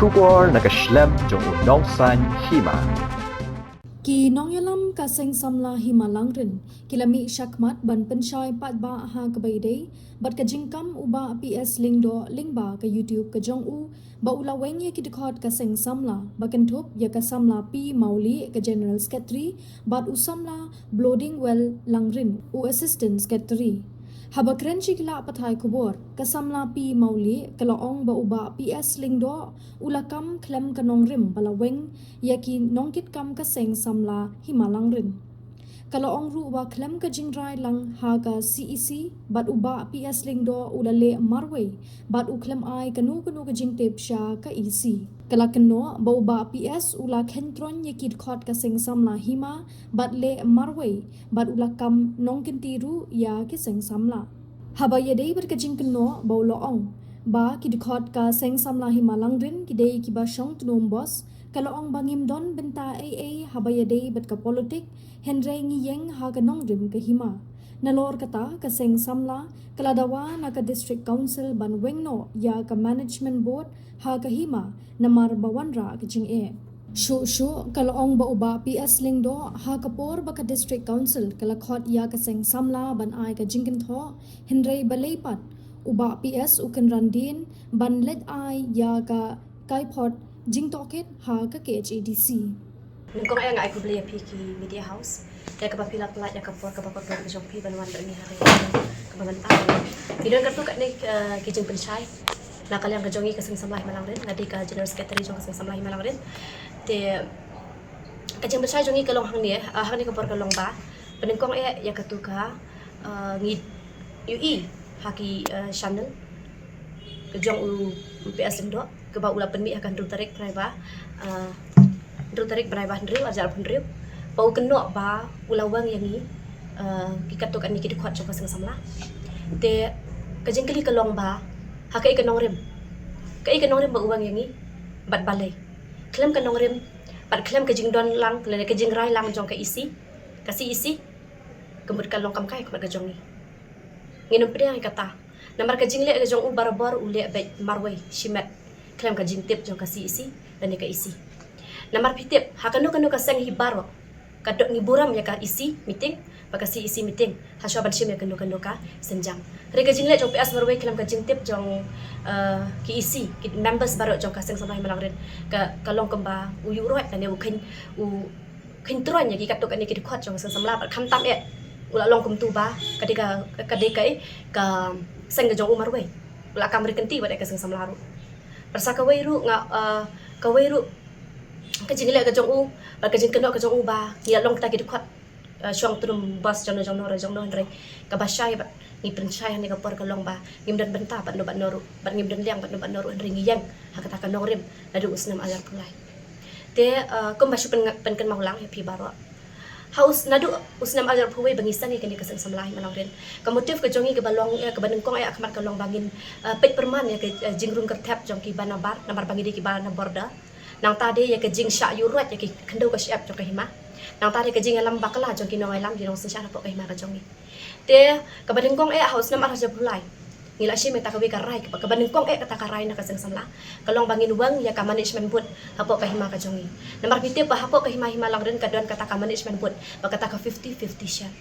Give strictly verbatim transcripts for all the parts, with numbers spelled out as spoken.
Khubor na ka shlem jong u nongsaiñ hima. Ki nongïalam ka Seng Samla Hima Langrin ki la mih shakhmat ban pynshai paidbah ha kaba ïadei bad ka jingkam u Bah P S Lyngdoh lyngba ka YouTube ka jong u, ba u la weng ïa ki dkhot ka Seng Samla, ba kynthup ïa ka Samla P Mawlieh ka General Secretary bad u Samla Blodingwell Langrin u Assistant Secretary. Haba kren sha ki lad pathai khubor, ka Samla P Mawlieh ka la ong ba u Bah P S Lyngdoh u la kam khlem ka nongrim ba la weng ïa ki nongkitkam ka Seng Samla Hima Langrin. Ka la ong ruh ba khlem ka jingrai lang ha ka C E C bad u Bah P S Lyngdoh u la leh marwei bad u khlem ai kano kano ka jingtip sha ka E C. Ka la kynnoh ba u Bah P S u la khein troiñ ïa ki dkhot ka Seng Samla Hima bad leh marwei bad u la kam nongkynti ruh ïa ki Seng Samla. Haba ïadei bad ka jingkynnoh ba u la ong ba ki dkhot ka Seng Samla Hima Langrin ki dei kiba shong tnum bos, ka la ong ba ngim don bynta ei ei haba ïadei bad ka politik, hynrei ngi ïeng ha ka nongrim ka hima. Nalor kata, ka Seng Samla ka la dawa na ka District Council ban weng noh ïa ka Management Board ha ka hima namar ba wanrah ka jingeh. Shuh shuh ka la ong ba u Bah P S Lyngdoh ha ka por ba ka District Council ka la khot ïa ka Seng Samla ban ai ka jingkynthoh, hynrei balei pat u Bah P S u kynran dien ban leit ai ïa ka kaiphod jingtohkit ha ka K H A D C. Nyngkong eh nga ai khublei ïa phi ki media house ïa kaba phi la pynlait ïa ka por kaba kordor ka jong phi ban wan bad ngi ha ka kaba mynta. Ngi don katto katne, eh, ki jingpynshai na ka liang ka jong ngi ka Seng Samla Hima Langrin, nga dei ka General Secretary jong ka Seng Samla Hima Langrin. Te ka jingpynshai jong ngi ka long hangne, eh, hangne ka por ka long ba pynnyngkong eh ïa katu ka, eh, ngi ïohi ha ki, eh, channel ka jong u P S Lyngdoh kaba u la pynmih ha ka hynriew tarik bnai ba, eh, hynriew tarik bnai ba hynriew, arhajar arphew hynriew, ba u kynnoh ba u la weng ïa ngi, eh, ki katto katne ki dkhot jong ka Seng Samla. Te ka jingkylli ka long ba ha kaei ka nongrim, kaei ka nongrim ba u weng ïa ngi bad balei? Khlem ka nongrim bad khlem ka jingdon lang lane ka jingrai lang jong ka E C, ka C E C, ka mut ka long kam kai ka mut ka jong ngi. Ngin ym pdiang ïa kata. Namar ka jingleh ka jong u barabor u leh beit marwei shimet khlem ka jingtip jong ka C E C lane ka E C. Namar phi tip, ha kano kano ka seng hi baroh ka dok ngi burom ïa ka E C meeting bad ka C E C meeting ha shuwa ban shim ïa kano kano ka sienjam. Hynrei ka jingleh jong P S marwei khlem ka jingtip jong, eh, ki E C, ki members baroh jong ka Seng Samla Hima Langrin, ka, ka long kumba u ïuh roit lane u khein, u khein troiñ ïa ki katto katne ki dkhot jong ka Seng Samla bad khamtam eh u la long kumtu ba ka dei ka, ka dei ka, ka seng ka jong u marwei. U la kam ri kynti bad ka Seng Samla ruh. Bad sa kawei ruh nga, eh, kawei ruh ka jingleh ka jong u bad ka jingkynnoh ka jong u ba ngi la long kita ki dkhot, eh, shong tnum bos jong no jong no re jong no, hynrei kaba shai bad ngi pynshai hangne ka por ka long ba ngim don bynta bad no bad no ruh, bad ngim don liang bad no bad no ruh, hynrei ngi ïeng ha kata ka nongrim naduh u snem arhajar arphew lai. Te, eh, kumba shu pyn, pynkynmaw lang ïa phi baroh, ha u s, naduh u snem arhajar arphew wei ba ngi seng ïa kane ka Seng Samla Hima Langrin, ka motive ka jong ngi kaba long, eh, kaba nyngkong eh ha khmat ka long ba ngin, eh, peit pyrman ïa ka, eh, jingrung kyrthep jong kiba nabar, namar ba ngi dei kiba na border. Nangta dei ïa ka jingshah ïuh roit ïa ki khyndew ka shyiap jong ka hima. Nangta dei ka jingïalam bakla jong ki nongïalam, ki nongsynshar hapoh ka hima ka jong ngi. Te kaba nyngkong eh ha u snem arhajar arphew lai ngi la shim ïa kata kawei ka rai, kaba, kaba nyngkong eh kata ka rai na ka Seng Samla ka long ba ngin weng ïa ka management board hapoh ka hima ka jong ngi. Namar phi tip ba hapoh ka hima Hima Langrin ka don kata ka management board bad kata ka fifty fifty share.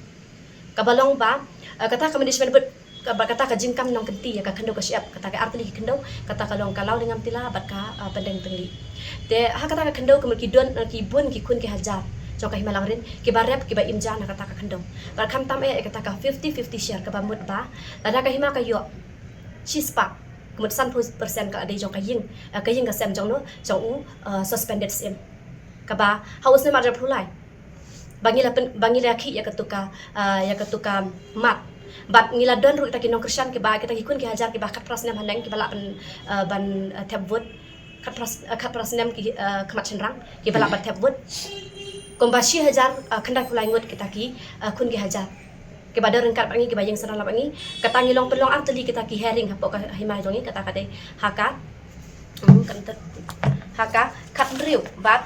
Kaba long ba, eh, kata ka management board, kaba kata ka jingkam nongkynti ïa ka khyndew ka shyiap, kata ka artylli ki khyndew, kata ka long ka Lawlyngam Tila bad ka, eh, Pyndeng Pyngli. Te ha kata ka khyndew ka mut ki don, eh, ki bun ki khun ki hajar jong ka Hima Langrin kiba rep kiba im ja na kata ka khyndew. Bad khamtam eh ïa kata ka fifty fifty share kaba mut ba lada ka hima ka ïoh shispah, ka mut sanphew percent ka la dei jong ka ïing, eh, ka ïing ka sem jong no, jong u, eh, suspended syiem. Kaba ha u snem arhajar arphew lai ba ngi la pyn, ba ngi la khih ïa katu ka, ah, ïa katu ka mat. Bad ngi la don ruh kita ki nongkyrshan kiba, kita ki khun ki hajar kiba khatphra snem haneng kiba lah ban, ah, ban, ah, thep vote. Khatphra s, ah, khatphra snem ki, ah, khmat shynrang kiba lah ban thep vote. Kumba shi hajar, ah, khyndaiphew lai ngut kita ki, ah, khun ki hajar kiba don ryngkat bad ngi, kiba ïeng synran bad ngi. Kata ngi long pynlong artylli kita ki hearing hapoh ka hima jong ngi, kata ka dei ha ka, hmm, kata, ha ka khathynriew bad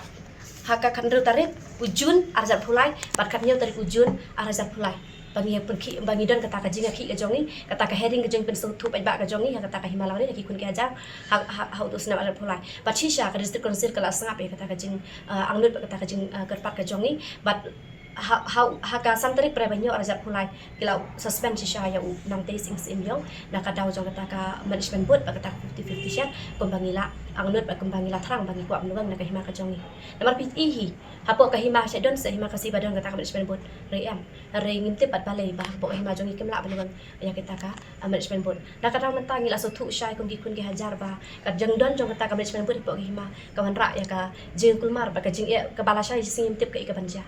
ha ka khathynriew tarik u Jun arhajar arphew lai bad khathynñiew tarik u Jun arhajar arphew lai. ba ngi pynkhih, ba ngi don kata ka jingïakhih ka jong ngi, kata ka hearing ka jong ngi, pynsngewthuh paidbah ka jong ngi ha kata ka Hima Langrin, ha ki khun ki hajar, ha, ha, ha utu u snem ar hajar arphew lai. Bad shisha ka District Council ka la sngap ïa kata ka jing, ah, angnud bad kata ka jing, ah, kyrpad ka jong ngi. Bad ha, ha, ha ka san tarik Phra ba hynñiew ar hajar arphew lai ki la suspend shisha ïa u Nongtei Sing Syiem Ïong na ka daw jong kata ka management board bad kata ka fifty fifty share, kumba ngi la angnud bad kumba ngi la thrang ba ngi kwah ban wan na ka hima ka jong ngi. Namar phi i hi, hapoh ka hima sha don, sa hima ka si ba don kata ka management board, hynrei em, hynrei ngim tip pat balei ba hapoh ka hima jong ngi kim lah ban wan ïa kata ka, ah, management bood. Na ka daw mynta ngi la sngewthuh shai kum ki khun ki hajar ba ka jingdon jong kata ka management bood hapoh ka hima ka wanrah ïa ka jingkulmar bad ka jingeh kaba lashai shisien ngim tip kaei kaban jia.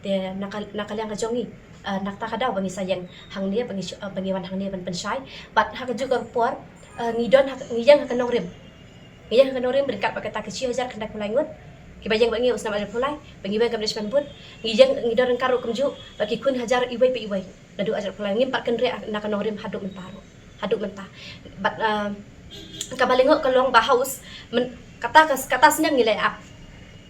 Te na ka, na ka liang ka jong ngi, ah, na kata ka daw ba ngi sa ïeng hangne, ba ngi shu-, ah, ba ngi wan hangne ban pynshai. Bad ha kajuh ka por, ah, ngi don ha, ngi ïeng ha ka nongrim. Ngi ïeng ha ka nongrim ryngkat bad kata ki shi hajar khyndai phew lai ngut kiba ïeng bad ngi ha u snem ar hajar arphew lai, ba ngi wan ka management bood. Ngi ïeng, ngi don ryngkat ruh kumjuh bad ki khun hajar iwei pa iwei. Naduh ar hajar arphew lai ngim pat kynriah na ka nongrim haduh mynta ruh. Haduh mynta. Bad, ah, kaba lyngngoh ka long ba ha u s-, myn-, kata ka, kata snem ngi la ap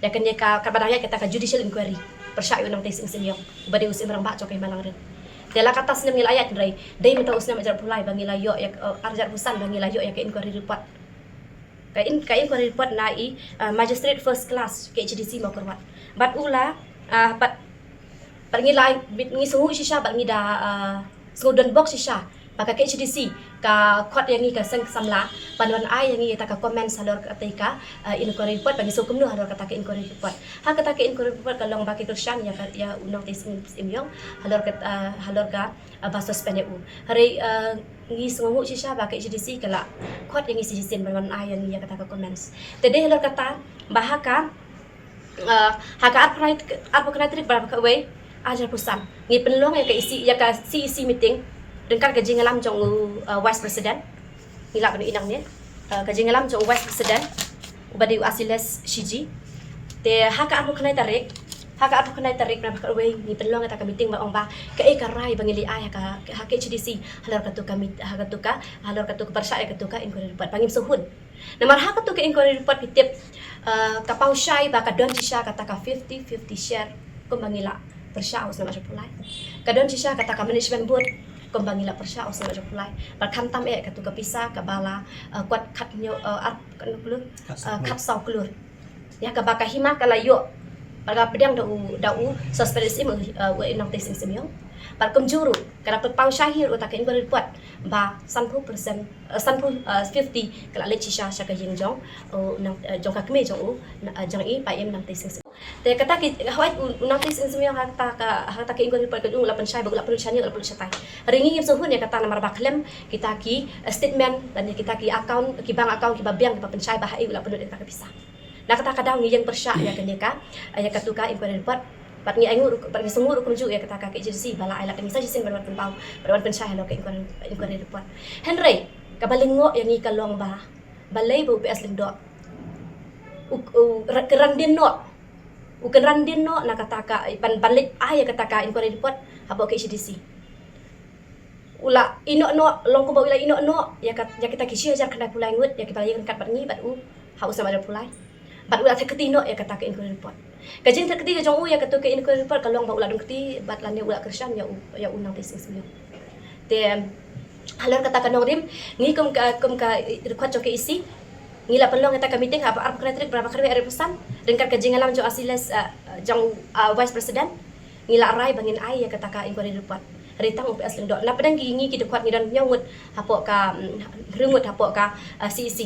ïa kane ka, kaba dang ïaid kata ka judicial inquiry pyrshah ïa u Nongtei Sing Syiem Ïong uba dei u Syiem Rangbah jong ka Hima Langrin. Te la kata snem ngi la ïaid, hynrei dei mynta u snem ar hajar arphew lai ba ngi la ïoh ïa, eh, ar hajar arphew san ba ngi la ïoh ïa ka inquiry report. Ka in-, ka inquiry report na i, ah, Magistrate First Class K H A D C Mawkyrwat. Bad u la, ah, bad, bad ngi la, bad ngi sngewnguh shisha bad ngi da, ah, sngew donbok shisha ba ka K H A D C ka khot ïa ngi ka seng samla ban wan ai ïa ngi ïa kata ka comments halor kata ka, ah, inquiry report, ba ngi sngewkynmaw halor kata ka inquiry report. Ha kata ka inquiry report ka long ba ki kyrshan ïa ka, ïa u Nongtei Sing Syiem Ïong halor ka, ah, halor ka, ah, ba suspend ïa u. Hynrei, ah, ngi sngewnguh shisha ba ka K H A D C ka la khot ïa ngi shisien ban wan ai ïa ngi ïa kata ka comments. Te dei halor kata ba ha ka, ah, ha ka arphew khyndai, arphew khyndai tarik Phra ba kawei ar hajar arphew san ngi pynlong ïa ka E C, ïa ka C E C meeting ryngkat ka jingïalam jong u, ah, Vice President. Ngi lah ban ïohi nangne, ah, ka jingïalam jong u Vice President uba dei u Asiles Shiji. Te ha ka arphew khyndai tarik, ha ka arphew khyndai tarik Phra ba kawei ngi pynlong ïa kata ka meeting ba ong ba kaei ka rai ba ngi lah ai ha ka, ha ka K H A D C halor katu ka meet-, ha katu ka, halor katu ka pyrshah ïa katu ka inquiry report ba ngim sngewhun. Namar ha katu ka inquiry report phi tip, ah, ka paw shai ba ka don shisha kata ka fifty fifty share kumba ngi la pyrshah ha u snem ar hajar arphew lai. Ka don shisha kata ka management bood kumba ngi la pyrshah ha u snem ar hajar arphew lai. Bad khamtam eh katu ka pisa kaba la, ah, kwat khathynñiew, ah, ar, khatsaw klur. Ah, khatsaw klur. Ïa kaba ka hima ka la ïoh bad ka la pdiang da u, da u Suspended S M, uh, u Nongtei Sing Syiem Ïong. Bad kumjuh ruh ka la pynpaw shai hi ruh ha kata ka inquiry report ba sanphew percent, uh, sanphew, uh, fifty ka la leit shisha sha ka ïing jong u, uh, Nong-, uh, jong ka kmie jong u, uh, jong i Paiem Nongtei Sing Syiem. Te kata ki, hawai u, u Nongtei Sing Syiem Ïong ha kata ka, ha kata ka inquiry report ka jong u la pynshai ba u la pynlut shane, u la pynlut shatai. Hynrei ngi ngim sngewhun ïa kata namar ba khlem kita ki, uh, statement lane kita ki account, ki bank account kiba biang kiba pynshai ba haei u la pynlut ïa kata ka pisa. Na kata ka daw ngi ïeng pyrshah ïa kane ka, ïa katu ka inquiry report. Bad ngi ainguh ruh, bad ngi sngewnguh ruh kumjuh ïa kata ka K H A D C ba la ai lad ïa ngi sa shisien ban wan pynpaw, ban wan pynshai halor ka inquiry, inquiry report. Hynrei kaba lyngngoh ïa ngi ka long ba balei ba u P S Lyngdoh u, u ra-, kynran dien noh, u kynran dien noh na kata ka, ban, ban leit ai ïa kata ka inquiry report hapoh K H A D C. U la ïehnoh noh, long kumba u la ïehnoh noh ïa kat-, ïa kita ki shi hajar khyndai phew lai ngut ïa kiba la ïeng ryngkat bad ngi bad u ha u snem ar hajar arphew lai. Bad u la theh kti noh ïa kata ka inquiry report. Ka jingtheh kti ka jong u ïa katu ka inquiry report ka long ba u la dum kti bad lane u la kyrshan ïa u, ïa u Nongtei Sing Syiem Ïong. Te halor kata ka nongrim, ngi kum ka, kum ka dkhot jong ka E C, ngi la pynlong ïa kata ka meeting ha arphew khyndai tarik Phra ba kharwei ar hajar arphew san ryngkat ka jingïalam jong u Asiles, uh, jong u, uh, Vice President. Ngi la rai ba ngin ai ïa kata ka inquiry report. Hynrei tang u P S Lyngdoh. Na pdeng ki ngi ki dkhot ngi don hynñiew ngut hapoh ka, mm, hynriew ngut hapoh ka, uh, C E C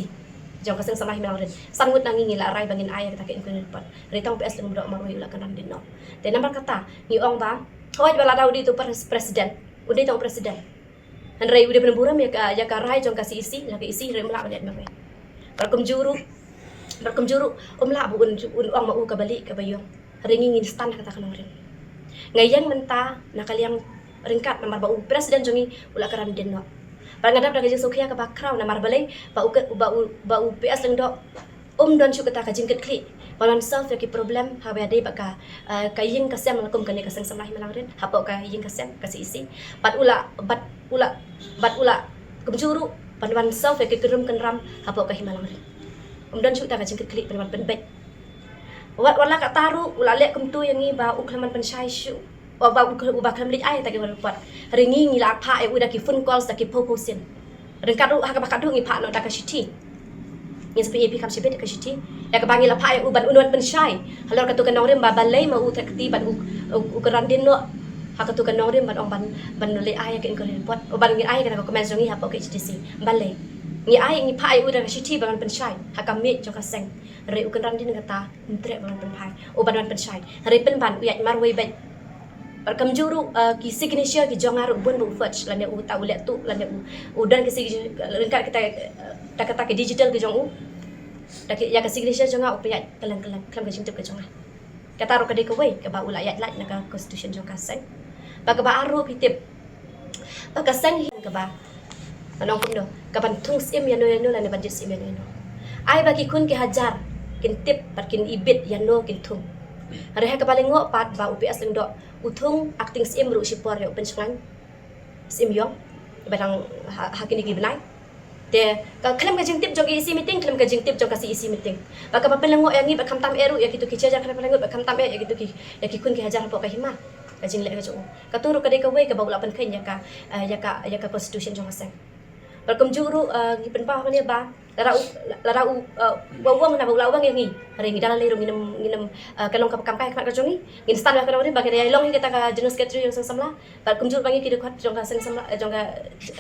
jong ka Seng Samla Hima Langrin. San ngut na ngi ngi la rai ba ngin ai ïa kata ka inquiry report. Hynrei tang u P S Lyngdoh marwei u la kynran dien noh. Te namar kata ngi ong ba hooid ba la dei u dei u pres-, president. U dei tang u president. Hynrei u dei ban burom ïa ka, ïa ka rai jong ka C E C, ïa ka E C hynrei um lah ban ïaid marwei. Bad kumjuh ruh, bad kumjuh ruh um lah ba un, un ong ma u kaba lieh kaba ïong. Hynrei ngi ngin stand ha kata ka nongrim. Nga ïeng mynta na ka liang ryngkat namar ba u president jong ngi u la kynran dien noh. Bad nga dap da ka jingsngewkhia kaba khraw namar balei ba u ke-, ba u, ba u P S Lyngdoh um don shuh kata ka jingkitkhlieh ban wan solve ïa ki problem haba ïadei bad ka, eh, ka ïing ka sem la kum kane ka Seng Samla Hima Langrin hapoh ka ïing ka sem ka C E C. Bad u la, bad u la, bad u la kumjuh ruh ban wan solve ïa ki kynrum kynram hapoh ka Hima Langrin. Um don shuh kata ka jingkitkhlieh ban wan pynbeit. Wat, wat la katta ruh u la leh kumto ïa ngi ba u khlem wan pynshai shuh. Ba ba u ba khlem leit ai ïa kata ka report. Hynrei ngi ngi la phah ïa u da ki phone calls, da ki phew phew sien. Ryngkat ruh ha kaba khatduh ngi phah noh da ka shithi. Ngin sa pynïaid phi kham shibit da ka shithi. Ïa kaba ngi la phah ïa u ban un wan pynshai halor katu ka nongrim ba balei ma u Thep Kti bad u u, u Kynrandin noh ha katu ka nongrim ban ong ban ban leit ai ïa ka inquiry report. O ban ngin ai ïa kata ka comment jong ngi hapoh K H A D C. Balei? Ngi ai ngi phah ïa u da ka shithi ban wan pynshai ha ka miej jong ka seng. Hynrei u Kynrandin kata ym treh ban wan pynphai. O ban wan pynshai. Hynrei pynban u ïaid marwei beit. Bad kumjuh ruh, eh, ki signature ki jong nga ruh bun ba u forge lane u ta u leh tuh lane u u don ki signature ryngkat kita, eh, ta kata ki digital ki jong u. Ta ki ïa ka signature jong nga u pynïaid kylleng kylleng khlem ka jingtip ka jong nga. Kata ruh ka dei kawei kaba u la ïaid lait na ka constitution jong ka seng. Ba kaba ar ruh phi tip ba ka seng hi kaba Ngan ong kumno, ka ban thung syiem ïano ïano lane ban jied syiem ïano ïano. Ai ba ki khun ki hajar kin tip bad kin ibit ïano kin thung. Hynrei ha kaba lyngngoh pat ba u P S Lyngdoh u thung acting syiem ruh shipor ïa u Pynshngaiñ Syiemlieh ba dang ha, ha kine ki bnai. Te ka khlem ka jingtip jong ka E C meeting, khlem ka jingtip jong ka C E C meeting. Ba kaba pynlyngngoh ïa ngi ba khamtam eh ruh ïa kitu ki jia jia khlem pynlyngngoh ba khamtam eh ïa kitu ki, ïa ki khun ki hajar hapoh ka hima. Ka jingleh ka jong u. Katu ruh ka dei kawei kaba u la pynkheiñ ïa ka, eh, ïa ka, ïa ka constitution jong ka seng. Bad kumjuh ruh, eh, ngi pynpaw hangne ba lada u, lada u, eh, u ong naba u la ong ïa ngi. Hynrei ngi da lei ruh ngin ym, ngin ym, eh, ka long kaba kam kai ha khmat ka jong ngi. Ngin stand ïa ka nongrim ba ngin ïa long hi kata ka General Secretary jong Seng Samla. Bad kumjuh ruh ba ngi ki dkhot jong ka Seng Samla, eh, jong ka,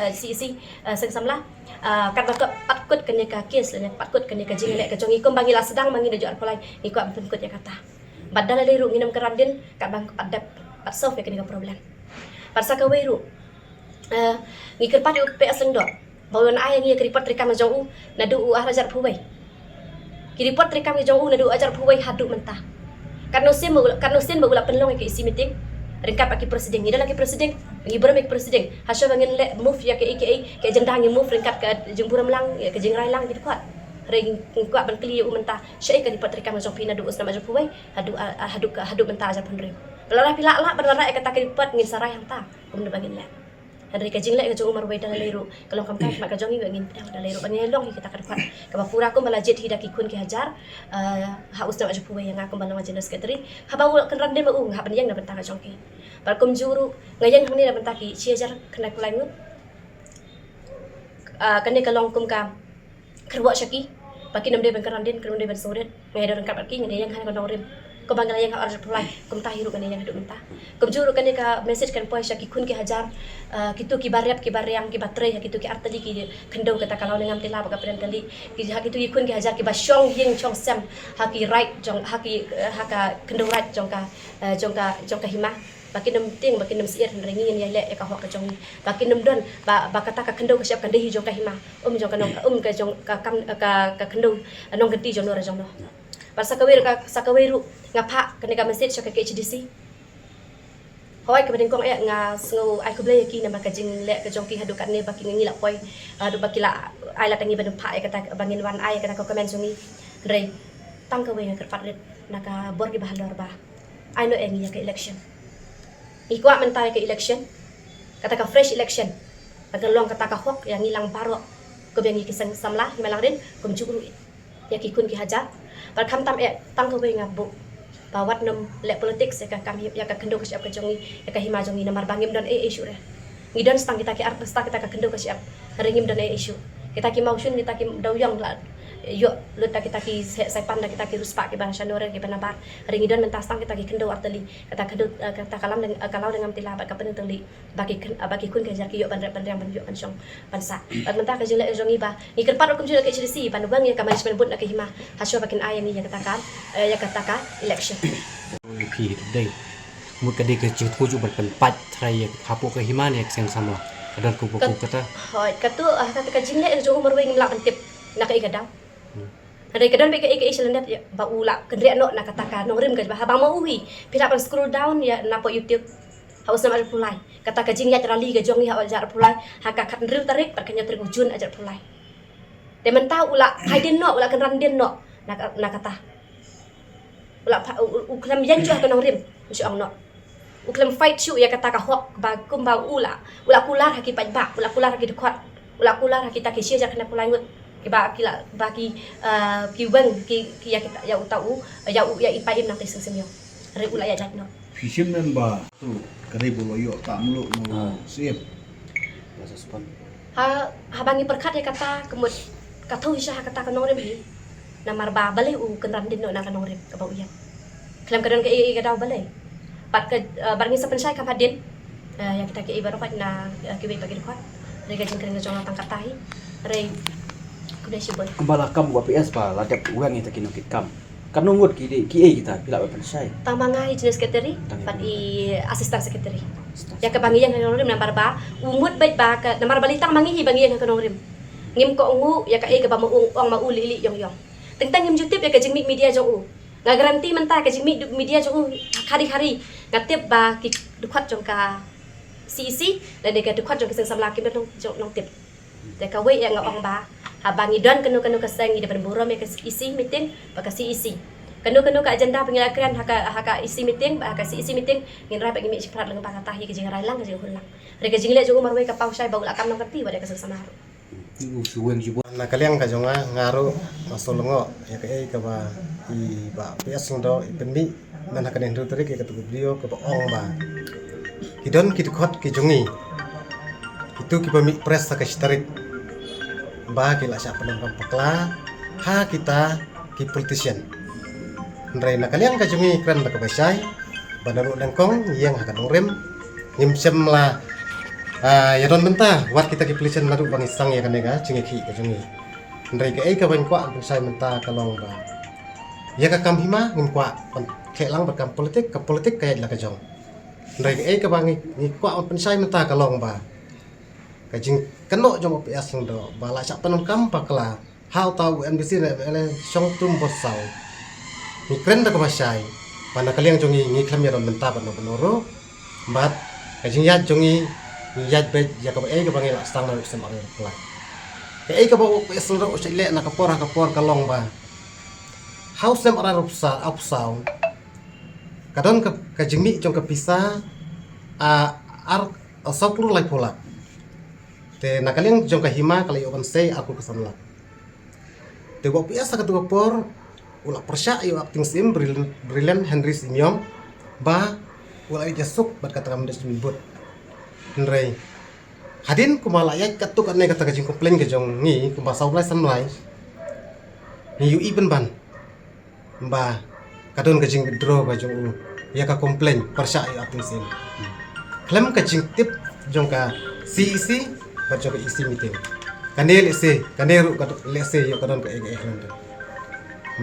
eh, C E C, eh, Seng Samla. Eh, katba ka pat kut kane ka case lane pat kut kane ka jingleh ka jong ngi kumba ngi la sdang ma ngi na Jowai Arphaw Lai ngi kwah ban pynkut ïa kata. Bad da lei ruh ngin ym kynran dien katba ka pat dep pat solve ïa kane ka problem. Bad sa kawei ruh, eh, ngi kyrpad ïa u P S Lyngdoh ba un ai ïa ngi ïa ka report treikam ka jong u naduh u ar hajar arphew wei. Ki report treikam ka jong u naduh u ar hajar arphew wei haduh mynta. Katno sien ba u la, katno sien ba u la pynlong ïa ka E C meeting ryngkat bad ki president. Ngi don la ki president, ngi burom ïa ki president. Hashwa ba ngin leh move ïa kaei kaei ka agenda ngi move ryngkat ka jingburom lang, ïa ka jingrai lang ki dkhot. Hynrei ngi kwah ban kylli ïa u mynta shaei ka report treikam ka jong phi naduh u snem ar hajar arphew wei haduh, ah, haduh ka, haduh mynta ar hajar arphew hynriew. Lada phi lah lah ban wanrah ïa kata ka report ngin sa rai hangta kumno ba ngin leh. Hynrei ka jingleh ka jong u marwei da lei ruh ka long kam kai ha khmat ka jong ngi, ngin pdiang da lei ruh ba ngin long hi kita ka dkhot kaba pura kumba la jied hi da ki khun ki hajar, eh, ha u snem ar hajar arphew wei ïa nga kumba long General Secretary. Haba u kynran dien ma u nga hap ban ïeng na bynta ka jong ki. Bad kumjuh ruh nga ïeng hangne na bynta ki shi hajar khyndai phew lai ngut. Ah, kane ka long kum ka kyrwoh sha ki ba kin ym dei ban kynran dien, kin ym dei ban sngewrit. Nga ïadon ryngkat bad ki, ngan ïeng ha ka nongrim. Kumba nga la ïeng ha u ar hajar arphew lai, kumta hi ruh ngan ïeng haduh mynta. Kumjuh ruh kane ka message kan poi sha ki khun ki hajar, eh, kitu kiba rep kiba riang kiba trei ha kitu ki artylli ki khyndew kata ka Lawlyngam Tila bad ka Pdeng Tylli. Ki, ha kitu ki khun ki hajar kiba shong ïing shong sem ha ki raid jong, ha ki, eh, ha ka khyndew raid jong ka, eh, jong ka, jong ka hima. Ba kin ym tieng, ba kin ym syier, hynrei ngi ngin ïaleh ïa ka hok ka jong ngi. Ba kin ym don ba, ba kata ka khyndew ka shyiap kan dei hi jong ka hima, um jong ka nong, um ka jong ka kam, ka, ka khyndew nongkynti jong no re jong no. Bad sa kawei ruh ka, sa kawei ruh nga phah kane ka message sha ka K H A D C. Hooid kaba nyngkong eh nga sngew ai khublei ïa ki namar ka jingleh ka jong ki haduh katne ba ki ngi la poi, haduh ba ki la ai lad ïa ngi ban phah ïa kata ba ngin wan ai ïa kata ka comment jong ngi. Hynrei tang kawei nga kyrpad rit na ka bor kiba halor ba ai noh ïa ngi ïa ka election. Ngi kwah mynta ïa ka election, kata ka fresh election. Ba kan long kata ka hok ïa ngi lang baroh, kum ïa ngi ki seng samla Hima Langrin, kumjuh ruh ïa ki khun ki hajar. Bad khamtam eh tang kawei nga buh ba wat nym leh politics ïa ka kam hi-, ïa ka khyndew ka shyiap ka jong ngi, ïa ka hima jong ngi namar ba ngim don ei ei shuh re. Ngi don sa tang kita ki ar, sa tang kita ka khyndew ka shyiap. Hynrei ngim don ei ei shuh. Kita ki mawshun, kita ki dewïong la ïoh lut da kita ki sa-, saipan, da kita ki riewspah kiba shano re kiba nabar. Hynrei ngi don mynta sa tang kita ki khyndew artylli, kata khyndew, eh, kata ka Lam Deng-, eh, ka Lawlyngam Tila bad ka Pdeng Tylli. Ba ki khun, eh, ba ki khun ki hajar ki ïoh ban rep ban riang ban ïoh ban shong ban sah. Bad mynta ka jingleh jong ngi ba ngi kyrpad ruh kumjuh na K H A D C ban weng ïa ka management board na ka hima hashwa ba kin ai ïa ngi ïa kata ka, eh, ïa kata ka election. Phi dei. Mut ka dei ka jingthmu jong u ban pynpait trai ïa hapoh ka hima ne ïa ka seng samla. Ka don ka, ka, kata. Hooid, katu, ah, kata ka jingleh jong u marwei ngim lah ban tip na kaei ka daw. Hmm. Hynrei ka don beit kaei kaei sha lyndet ïa ba u la kynriah noh na kata ka nongrim kaba haba ma u hi. Phi lah ban scroll down ïa napoh YouTube. Ha u snem ar hajar arphew lai. Kata ka jingïaid rally ka jong ngi ha u ar hajar arphew lai. Ha ka khathynriew tarik bad ka hynñiew tarik u Jun ar hajar arphew lai. Te mynta u la hidden noh, u la kynran dien noh na ka, na kata. U la pha-, u, u, u khlem ïeng shuh ha ka nongrim, u shu ong noh. U khlem fight shuh ïa kata ka hok ba kumba u la, u la kular ha ki paidbah, u la kular ha ki dkhot, u la kular ha kita ki shi hajar khyndai phew lai ngut. Kiba ki la, ba ki, eh, ki weng ki, ki ïa kita, ïa uta u, ïa u, ïa i Paiem Nangtei Sing Symmiong. Hynrei u la ïaid noh. Phi shim nen ba tu ka dei ba u la ïoh tam luh na u Ah. Syiem. Ba suspend. Ha, haba ngi pyrkhat ïa kata ka mut ka thew shisha ha kata ka nongrim hi. Namar ba balei u kynran dien noh na ka nongrim kaba u ïeng. Khlem ka don kaei kaei ka daw balei. Bad ka, eh, bad ngi sa pynshai kham hadien. Eh, ïa kita kiei baroh na, eh, kiwei pat ki dkhot. Hynrei ka jingkren ka jong nga tang kata hi. Hynrei khublei shibun. Kumba la kam u Bah P S ba la dep weng ïa kita ki nongkitkam. Katno ngut ki dei kiei kita phi lah ban pynshai. Tang ma nga hi General Secretary, Tang bad ïa i Assistant Secretary. Ïa kaba ngi ïeng ha ka nongrim namar ba u mut beit ba ka, namar balei tang ma ngi hi ba ngi ïeng ha ka nongrim. Ngim kohnguh ïa kaei kaba ma u ong ma u lih lih ïong ïong. Teng teng ngim ju tip ïa ka jingmih media jong u. Nga guarantee mynta ka jingmih du- media jong u khari khari. Nga tip ba ki dkhot jong ka C E C lane ka dkhot jong ki seng samla kim don nong, jong nongtip. Te kawei ïa nga ong ba haba ngi don kano kano ka seng ngi dei ban burom ïa ka E C meeting bad ka C E C. Kano kano ka agenda ba ngi la kren ha ka, ha ka E C meeting bad ha ka C E C meeting ngin rai bad ngi mih shiphrang lyngba kata hi ka jingrailang ka jinghunlang. Hynrei ka jingleh jong u marwei ka paw shai ba u la kam nongkynti bad ïa ka seng samla ruh. Ki u shu weng shibun. Na ka liang ka jong nga, nga ruh nga sngewlyngngoh ïa kaei kaba i Bah P S Lyngdoh i pynmih mynta ha kane hynriew tarik ïa katu ka video kaba ong ba ki don ki dkhot ki jong ngi, kitu kiba mih press ha ka shi tarik ba ki la shah pyndonkam bakla ha kita ki politician. Hynrei na ka liang ka jong ngi kren da kaba shai ba naduh nyngkong ngi ïeng ha ka nongrim, ngim shym la, ah, ïa don mynta wat kita ki politician naduh ba ngi sdang ïa kane ka jingïakhih ka jong ngi. Hynrei kaei kaba ngi kwah ban pynshai mynta ka long ba ïa ka kam hima ngim kwah ban khleh lang bad kam politik, ka politik ka ïaid la ka jong. Hynrei kaei kaba ngi, ngi kwah ban pynshai mynta ka long ba ka jingkynnoh jong u P S Lyngdoh ba la shah pyndonkam bakla ha uta u M D C ne M L A shong tum bot saw. Ngi kren da kaba shai ba na ka liang jong ngi ngi khlem ïa don mynta bad no bad no ruh. Bad ka jingïaid jong ngi ngi ïaid beit ïa kaba ei kaba ngi la sdang na u snem ar hajar arphew lai. Kaei kaba u P S Lyngdoh u shait leh na ka por ha ka por ka long ba ha u snem ar hajar arphew saw ka don ka, ka jingmih jong ka pisa, ah, ar, ah, saw klur laiphew lak. Te na ka liang jong ka hima ka la ïoh ban sei ar klur ka san lak. Te u P S ha katu ka por u la pyrshah ïa u Acting Syiem Bril- Brilliant Henry Syiem Ïong ba u la ïoh ïa suk bad kata ka management board. Hynrei hadien kumba la ïaid katto katne kata ka jingcomplain ka jong ngi kumba saw blai san blai, ngi ïohi pynban ba ka don ka jingwithdraw ka jong u ïa ka complain pyrshah ïa u Acting Syiem. Khlem ka jingtip jong ka C E C bad jong ka E C meeting. Kane lehse, kane ruh ka lehse ïoh ka don kaei kaei khlem.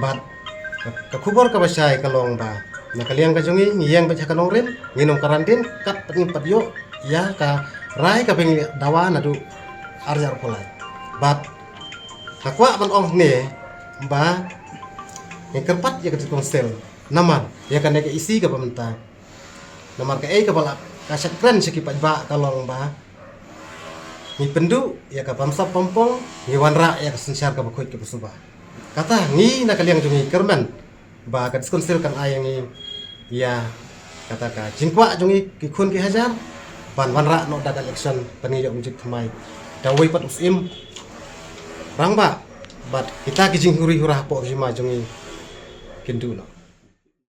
Bad ka, ka khubor kaba shai ka long ba na ka liang ka jong ngi ngi ïeng beit ha ka nongrim, ngin ym kynran dien kat pat ngim pat ïoh ïa ka rai kaba ngi dawa naduh ar hajar arphew lai. Bad nga kwah ban ong hangne ba ngi kyrpad ïa ka District Council namar ïa kane ka E C kaba mynta. Namar kaei kaba la ka shait kren sha ki paidbah ka long ba ngi pynduh ïa ka bamsap bampong, ngi wanrah ïa ka synshar kaba khuid kaba suba. Kata ngi na ka liang jong ngi kyrmen ba ka District Council kan ai ïa ngi ïa kata ka jingkwah jong ngi ki khun ki hajar ban wanrah noh da ka election ban ngi ïoh mynjur thymmai da uwei pat u Syiem Rangbah bad kita ki jinghuri hura hapoh ka hima jong ngi kin duh noh.